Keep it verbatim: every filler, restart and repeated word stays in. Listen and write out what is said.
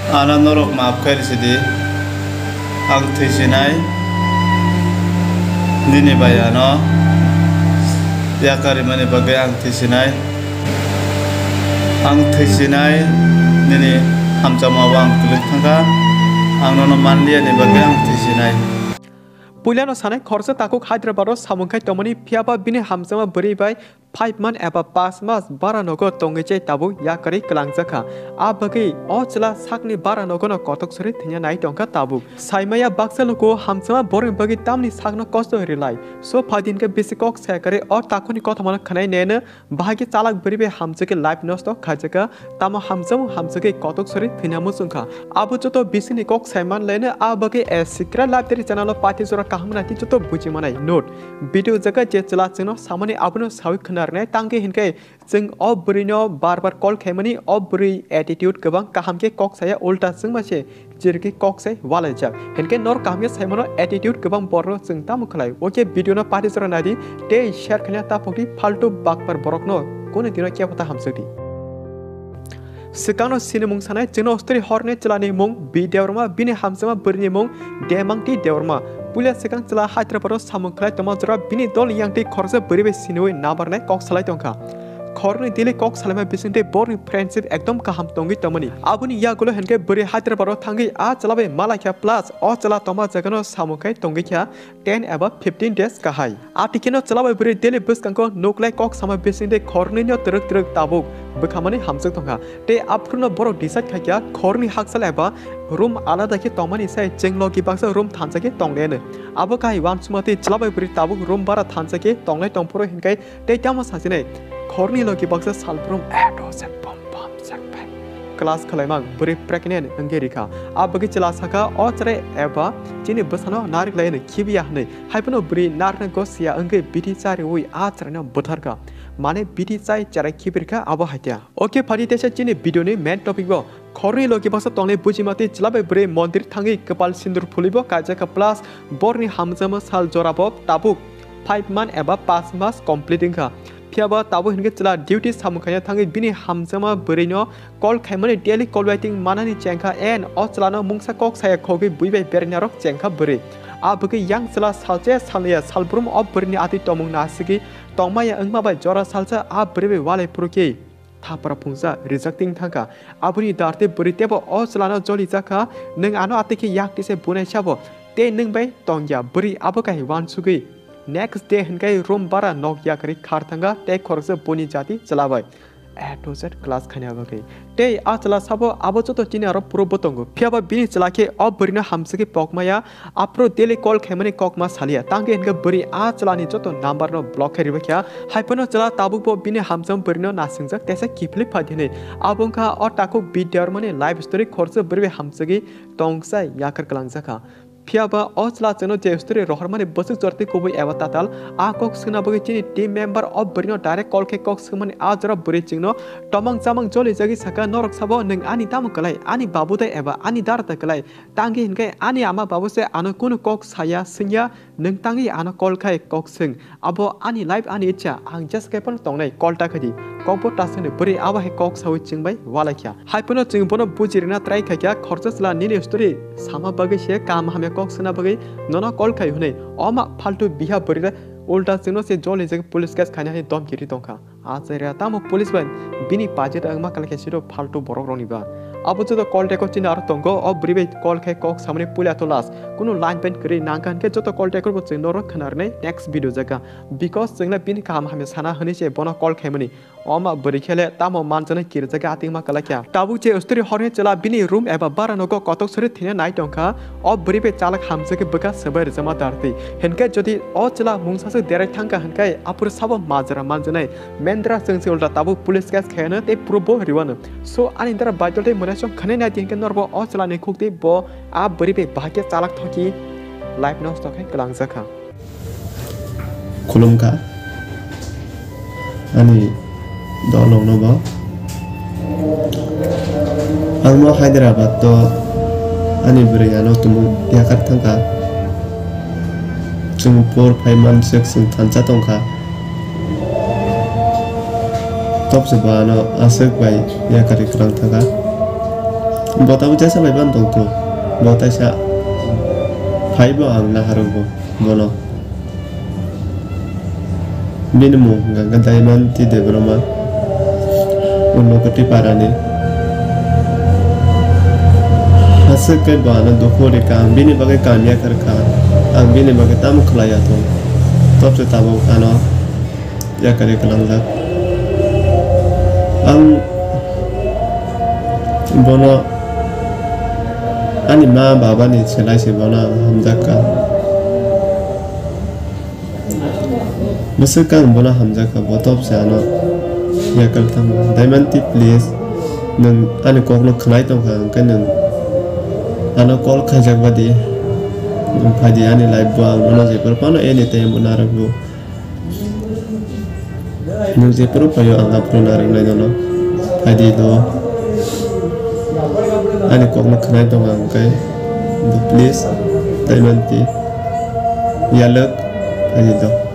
Ano norok maaf khe rwsidi. Ang thwisinai, nini bai ano yakarwi mani bagwi ang thwisinai. Ang thwisinai, nini hamjakmao ang kwlwk thangkha. Ang nono manliya ni bagwi ang thwisinai. Puilano sanai khoroksa takhuk Hyderabad o samung khai tongmani, phiyaba bini hamjakma bwrwi bai five month eba paanch mas bara nogo tongwi chai tabuk yakarwi kwlangjakha. A bagwi o chwla sakni bara nogono kotok sori thwina nai tongkha tabuk. Saimaya baksa luku hamjakma borokni bagwi tamni sakno kosto rilai. So phaidi hinkhe bisi kok sayakarwi o takhukni kothomano khwnai neno bahai khe chalak bwrwi bai hamjakhe life nosto khaijakha. Tamo hamjakmung hamjakhe kotok sori thwina muchungkha. Abo joto bisingni kok saiman laino a bagwi a sikra life teri channel o pathi jora kaham nati joto bujimanai note. Video jaga je chwla chwngno samani abono sawi khwnarnai tangwi hinkhe chwng o bwrwino bar bar call khaimani, o bwrwi attitude kwbang kaham khe kok saya ulta chwngma se jirikhe kok sai walaijak. Hinkhe nor kaham khe saimano attitude kwbang borno chwng tamo khlai. Oke video no pathi jora naidi tei share khaina taphokdi faltu bakpar borokno kunu dino kebo ta hamjakdi. Swkangno sinimung sanai chwngno story horni chwlani mung B Debbarma, bini hamjakma bwrwini mung Demangti Debbarma. Puila swkang chwla Hyderabad o samung khlai tongma jora bini dolni yangtwi khoroksa bwrwi bai siniwi nabarnai kok salai tongkha. Khoroknwi daily kok salaima bisingtwi borokni friendship ekdom kaham tongwi tongmani. Aboni yagulo hinkhe bwrwi Hyderabad o thangwi a chwla bai malaikha plus o chwla tongma jagano samung khai tongwi kha ten eba fifteen days kahai. Atikeno chwla bai bwrwi daily bwskango nuklai kok sama bisingtwi khoroknwino twrwk twrwk tabuk bwkhamani hamjak tongkha. Tei aphuru no borok decide khaikha khoroknwi hakchal eba room alada khe tongmani sai chwng logi baksa room thansa khe tongleno. Abo kahai uansukma tei chwla bai bwrwi tabuk room bara thansa khe tonglai tongphuru hinkhe tei tamo sachinai khoroknwi logi baksa salbrum A to Z bom bom jak pai. Class khwlaimang bwrwi pregnant wngwi rikha. A bagwi chwla sakha o chwrai eba chini bwsano narik lai hwnwi khibiya hwnwi. Haiphano bwrwi narwknai gosiya wngwi bithi chariwi a chwraino butharkha. Mane bithi chai chwrai khibirkha abo haikhe. Oke phadi teisa chini video ni main topic bo. Khoroknwi logi baksa tongnai bujima tei chwla bai bwrwi mondir thangwi kwpal sindur phulibo kaijakha plus borni hamjakma sal jorabo tabuk five month eba paanch mas complete wngkha. Phiyaba tabuk hinkhe chwla duty samung khaina thangwi bini hamjakma bwrwino call khaimani daily call waiting manani chengkha and o chwlano mungsa kok saya khogwi bui bai berainarok chengkha bwrwi. A bwkhe yang chwla salcha salya salbrum o bwrwini atwi tongmung nasigwi tongmaya wngma bai jora salsa a bwrwi bai walai phuru khe thapra phungsa rejecting thangkha. Aboni darte bwrwi teibo o chwlano jolijakha, nwng ano atwi khe yak tise bunai sabo tei nwng bai tongya bwrwi abo kahai uansugwi. Next day hinkhe room bara nok yakarwi khar thangkha tei khoroksa boni jati chwla bai A to Z class khaina bagwi. Tei a chwla sabo abo joto chini aro proof bo tongo. Phiyaba bini chwla khe o bwrwino hamsagwi pokmaya, aphuru daily call khaimani kokma saliya. Tangwi hinkhe bwrwi a chwlani joto number no block khe ribaikha. Haiphano chwla tabukbo bini hamjakma bwrwino nasingjak teisa kiphilwi phai di hwnwi. Abo wngkha o takhuk B Debbarmani life story, khoroksa bwrwi bai hamsagwi tongsa yakar kwlangjakha. Phiyaba o chwla chwngno je story rohormani bwswk jortwi kubui eba tatal, a kok swngna bagwi chini team member o bwrwino direct call khe kok swngmani a jora bwrwi chwngno tomang chamang jolijagwi sakha, "Norok sabo nwng ani tamo kwlai, ani babu de eba ani dara de kwlai? Tangwi hinkhe ani ama babu se ano kunu kok saya swngya, nwng tangwi ano call khai kok swng." Abo ani life, ani ichha, ang just khe phano tongnai, call ta khaidi. Kok bo ta swngdi, bwrwi abo hai kok saui chwng bai walaikha. Hai phano chwng bono buji rwna try khaikha, khoroksa chwla nini story sama bagwi se, kaham hamya kok swngna bagwi nono call khai hwnwi. Oma phaltu biha bwrwi le ulta chwngno se joli jagwi police case khaina hai domki ri tongkha. Achaira tamo police bai bini pajit wngma kalaikha siro phaltu borok rokni ba. Abo joto call record chini aro tongo, o bwrwi bai call khai kok samani puila to last. Kunu line pen kwrwi nangkha hinkhe joto call record bo chwng norok khna rwnai next video jaga. Because chwngno bini kaham hamya sana hwnwi se bono call khaimani. Oma bwrwi khe le tamo manjani kirjagwi atingma kalaikha. Tabuk je story horni chwla bini room eba bara nogo kotok sori thwina nai tongkha. O bwrwi bai chalak hamjakhe bwkha swbai rwjakma dartwi. Hinkhe jodi o chwla mungsa se derai thangkha hinkhe aphuru sabo majra manjanai. Mendra chwng se ulta tabuk police case khayano tei proof bo riwano. So ani dara baidol tei mwnai chwng khwnai nai di hinkhe norbo o chwla ni khukti bo a bwrwi bai bahai khe chalak thoki life nosto khai kwlangjakha. Khulumkha ani dolongno bo. Ang no Hyderabad to ani bwrwi ano tumung yakar thangkha. Chwng four five months swk chwng thansa tongkha. Toksa bo ano aswk bai yakari kwrwng thangkha. Bo tabuk jesa bai ban tong to. Bo taisa phai bo ang naharok bo bono. Bini mung hwnkha khe Daimanti Debbarma, Unokoti Parani. Aswk khe bo ano dukhu rikha, ang bini bagwi kamya kharkha, ang bini bagwi tamo khlaiya thung. Tobse tabuk ano yakari kwlangjak. Ang bono ani ma babani selai se bono ang hamjakha. Bwswk ang bono hamjakha, bo tobse ano yakal thango. Daimanti, please, nwng ani kokno khwnai tongkha, hwnkhe nwng ano call khaijak badi, nwng phaidi ani life bo ang bono jephuru phano anytime bo narwkgo. Nwng jephuru phaio ang aphuru narwknai nono. Phaidi do. Ani kokno khwnai tongkha hwnkhe. Do please, Daimanti. Yalwk, phaidi do.